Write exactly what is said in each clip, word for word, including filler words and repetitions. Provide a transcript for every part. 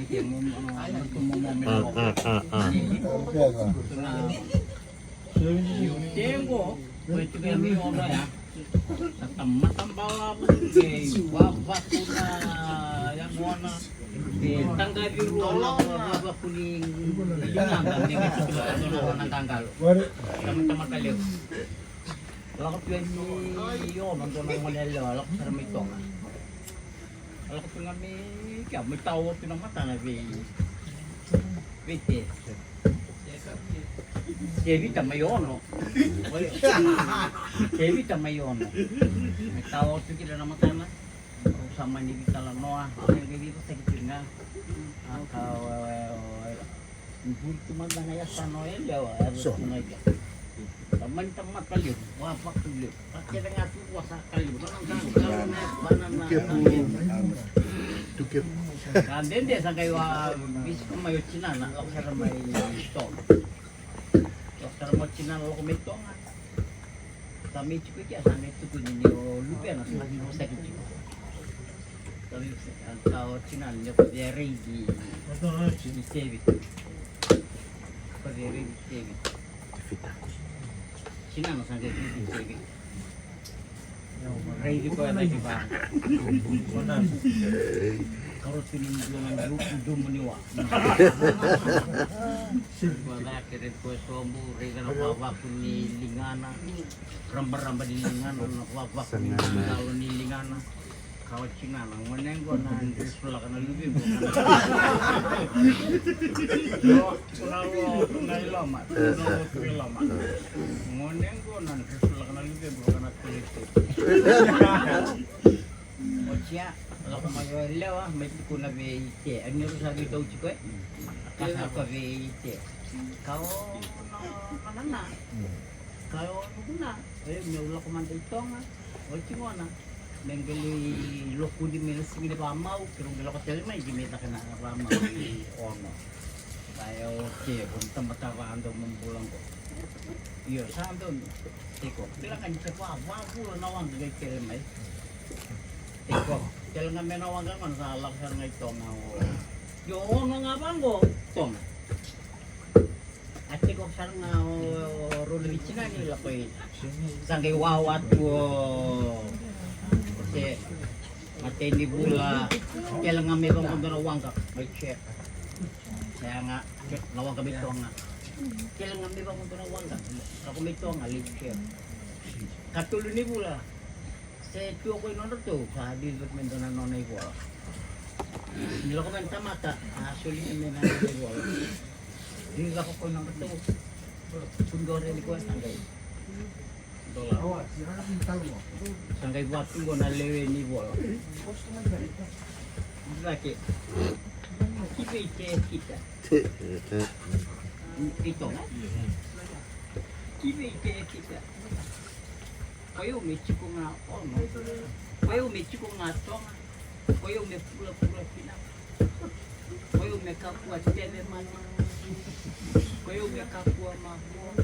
A, a, a, a. Io, tengo, ko e tiko ya mai Ono ya. Sa tamata balavu, e vavaku na yagona. E taqavi rua na vavaku ni ligana, me qai tiko na qaqalo. Tamata, tamata levu. Lako tu yani Ono, dua na gone yalewa, lako sara mai Toga. Lako tu ga mai kea, mai tao tu na matana vei, vei Te. Tevita mai Ono. Tevita mai Ono. Mai tao tu kina na matana. Au sa mani veitalanoa, au sa qai veivosaki tu ga. A ka, o, o, o, Ni buri tu mada ga yasana o yalewa, era tu ga i kea. Tamani tamata levu, vavaku levu. Ka kece ga tu vua sa ka levu. Nona qaqalo, nona banana, nona kece. Ka dede sa qai wa, veisiko mai o tinana, lako sara mai Toga. Lako sara mai o tinana, lako mai Toga. Sa mai tiko i kea, sa qai tukuni ni o luvena sa qai vosaki tiko. Sa qai vosaki, a ka o tinana ni o via raici Tevita. O via raici Tevita. Tinana sa qai raici Tevita. Raici koya na ki va. Karoti ni dua na dru-, drumu ni wa. Koya cake, raici koya sobu, raica na vavaku ni ligana. Rabaraba ni ligana, na vavaku ni qaqalo ni ligana. Ka o tinana, gone qo na dresulaka na luvequ. Io, na lo, na i loma, na lo tu i loma. Gone qo na dresulaka na luvequ, ka na kolete. Oti ya, lako mai o yalewa, mai tukuna vei Te. A ni rau sa veitau tiko e? Ka sa lako vei Te. Ka o na, na, na, na. Ka o na, na. E, meu lako mada i Toga. Oti gona. Me qai lai lokudi mai na siga ni vakamau, keirau qai lako tale mai, qai mai caka na vakamau i Ono. Ka ya o Te, ko na tamata va dau mai bula qo. Io, sa donu. Tiko. Kila ga ni se va, va vula na waqa qai kele mai. Tiko. Kele ga me na waqa gona sa lako sara ga i Toga o. Io, Ono ga vaqo, Toga. A tiko sara ga o, o rau na veitinani lako i. Sa qai wawa tu o. Se. Matai ni vula, kele ga me vaqo dua na waqa, mai check. Sega, check, na waqa mai Toga. Kele ga me vaqo dua na waqa, lako mai Toga, lai check. Katolu ni vula, se tu o koya i nodratou, sa vivi vata me dua na nona ivola. Ni lako mai na tamata, a soli mai na nona ivola. Ni lako o koya i nodratou, kudore ni koya sa qai. Sa qai vatu qo na lewe ni vola. Cake. Ki vei Tevita. Ito. Ki vei Tevita. Koya au me tiko ga Ono. Koya au me tiko ga Toga. Koya au me pulapula kina. Koya au me kakua tele mana. Koya au me kakua mavua.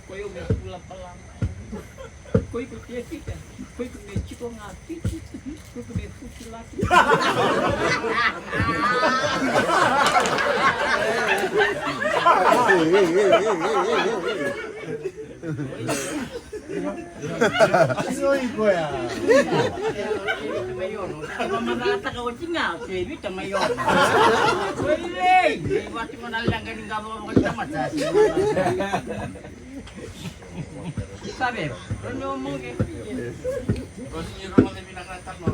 Koya au me pula palama. Koya ko Tevita. Koya ko me tiko ga Fiti. Koya ko me futu laki. Io, i koya. Mamataka oti ga, Tevita mai Ono. Oi, vei, vei, vati mana leqa ni qava vakatamata. Sabe, roni o moge. Roni o moge vinaka tano.